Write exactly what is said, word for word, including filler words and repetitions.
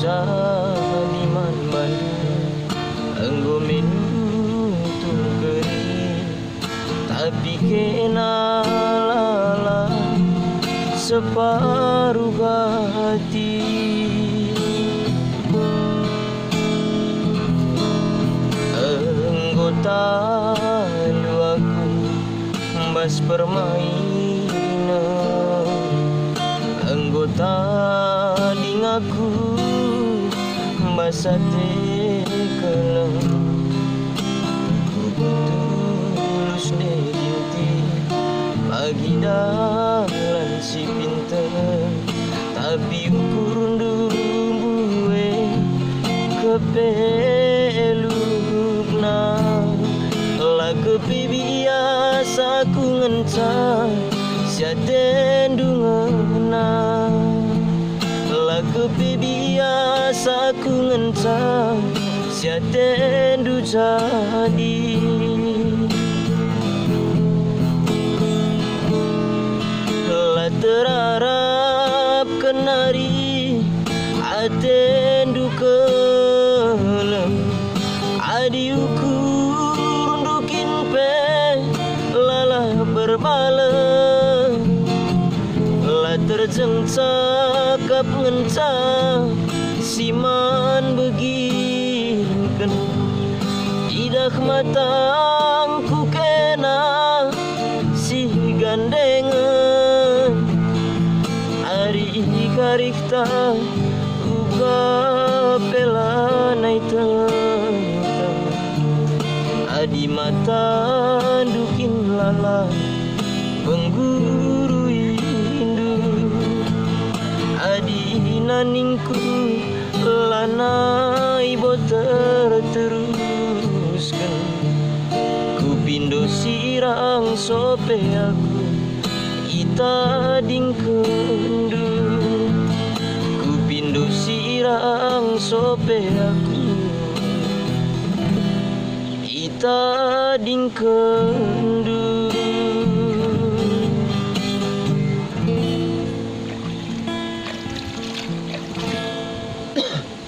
Jadi man bandu enggo menutur keri, tapi kena lalap separuh hati. Enggo talu aku mbas permainen, enggo tading aku mbas ate keleng. Kubutuh tulus deh dinti bagi dalan si pinter, tapi ukurndu mbue kepelukna. La kepe biasa ku ngenca si atendu ngena. La kepe biasa ku ngenca si atendu jadi. La terarap kenari atendu keleng, adi ukurndu kin pe lalah berbalen. La terjeng cakap ngenca si man beginken, idah matangku kena si gandengen. Ari karihta uga pe lanai tenteng, adi matandu kin lalap mengguruindu. Adi naningku lanai bo terterusken, kupindo sirang sope aku itadingkenndu. Kupindo sirang sope aku itadingkenndu.